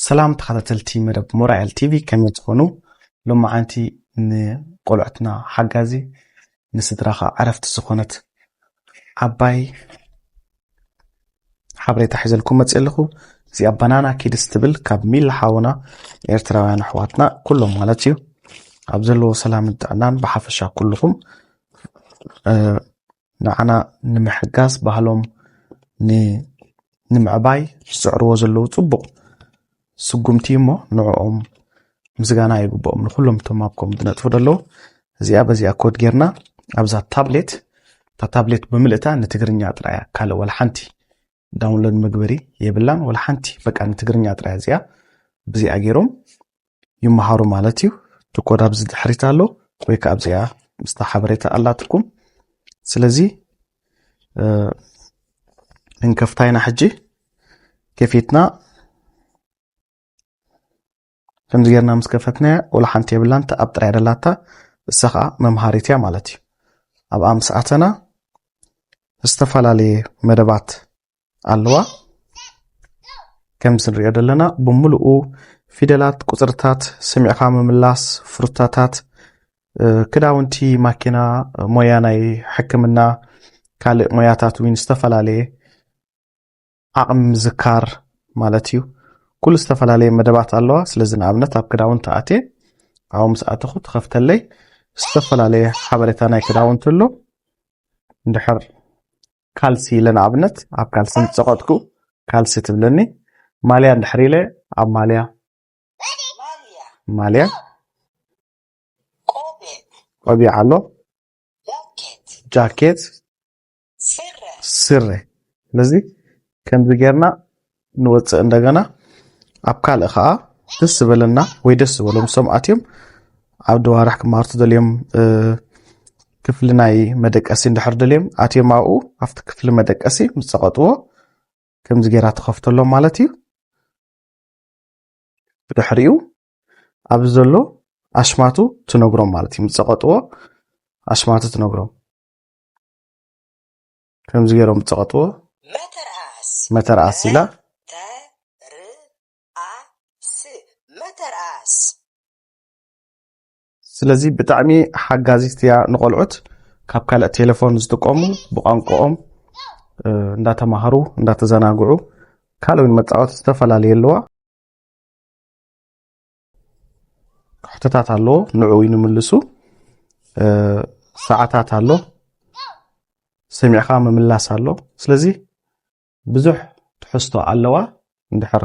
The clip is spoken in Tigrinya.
ሰላም ተኸታተልቲ መደብ ሞራኤል ቲቪ፣ ከመይ ትኾኑ? ሎማዓንቲ ንቆልዑትና ሓጋዚ፣ ንስድራኻ ዕረፍቲ ዝኾነት ዓባይ ሓበሬታ ሒዘልኩም መፅእ ኣለኹ። እዚኣ ባናና ኪድስ ትብል ካብ ሚል ሓውና ኤርትራውያን ኣሕዋትና ኩሎም ማለት እዩ ኣብ ዘለዎ ሰላምን ጥዕናን ብሓፈሻ ኩልኹም ንዓና ንምሕጋዝ ባህሎም ንምዕባይ ዝፅዕርዎ ዘለዉ ፅቡቕ ስጉምቲ እሞ ንዕኦም ምስጋና ይግብኦም ንኩሎም እቶም ኣብ ኮም ዝነጥፉ ዘለዉ። እዚኣ በዚኣ ኮድ ጌርና ኣብዛ ታብሌት እታ ታብሌት ብምልእታ ንትግርኛ ጥራያ ካልእ ወላ ሓንቲ ዳውንሎድ መግበሪ የብላን ወላ ሓንቲ በቃ ንትግርኛ ጥራያ እዚኣ ብዚኣ ገይሮም ይመሃሩ ማለት እዩ። እቲ ኮድ ኣብዚ ድሕሪት ኣሎ ወይ ከዓ ኣብዚኣ ምስታ ሓበሬታ ኣላትኩም። ስለዚ ክንከፍታ ኢና ሕጂ። ከፊትና ከምዚ ጌርና ምስ ከፈትናያ ወላ ሓንቲ የብላን፣ እታ ኣብ ጥራይ ደላታ እሳ ከዓ መምሃሪት እያ ማለት እዩ። ኣብኣ ምስ ኣተና ዝተፈላለየ መደባት ኣለዋ። ከምዚ ንሪኦ ዘለና ብምሉኡ ፊደላት፣ ቁፅርታት፣ ስሚዕኻ ምምላስ፣ ፍሩታታት፣ ክዳውንቲ፣ ማኪና፣ ሞያ ናይ ሕክምና፣ ካልእ ሞያታት እውን ዝተፈላለየ ዓቕሚ ምዝካር ማለት እዩ። ኩሉ ዝተፈላለየ መደባት ኣለዋ። ስለዚ ንኣብነት ኣብ ክዳውንቲ ኣትየ ኣብኡ ምስ ኣተኹ ትኸፍተለይ ዝተፈላለየ ሓበሬታ ናይ ክዳውንቲ ኣሎ። እንድሕር ካልሲ ኢለ ንኣብነት ኣብ ካልሲ ምስ ፀቐጥኩ ካልሲ ትብለኒ። ማልያ እንድሕር ኢለ ኣብ ማልያ ማልያ ቆቢዕ ኣሎ፣ ጃኬት፣ ስረ። ስለዚ ከምዚ ጌርና ንወፅእ እንደገና ኣብ ካልእ ከዓ ደስ ዝበለና ወይ ደስ ዝበሎም ሰም ኣትዮም ኣብ ደዋርሕ ክማርቱ ደልዮም ክፍሊ ናይ መደቀሲ እንድሕር ደልዮም ኣትዮም ኣብኡ ኣብቲ ክፍሊ መደቀሲ ምስ ፀቐጥዎ ከምዚ ጌራ ትኸፍተሎም ማለት እዩ። ብድሕሪኡ ኣብዚ ዘሎ ኣሽማቱ ትነግሮም ማለት እዩ። ምስ ፀቐጥዎ ኣሽማቱ ትነግሮም። ከምዚ ገይሮም ምስ ፀቐጥዎ መተርኣስ ኢላ መተርኣስ። ስለዚ ብጣዕሚ ሓጋዚት እያ ንቆልዑት ካብ ካልእ ቴሌፎን ዝጥቀሙ ብቋንቋኦም እንዳተማሃሩ እንዳተዘናግዑ ካልእ እውን መፃወቲ ዝተፈላለዩ ኣለዋ። ሕቶታት ኣለዎ ንዕኡ ንምልሱ ሰዓታት ኣሎ ሰሚዕካ ምምላስ ኣሎ። ስለዚ ብዙሕ ትሕዝቶ ኣለዋ። እንድሕር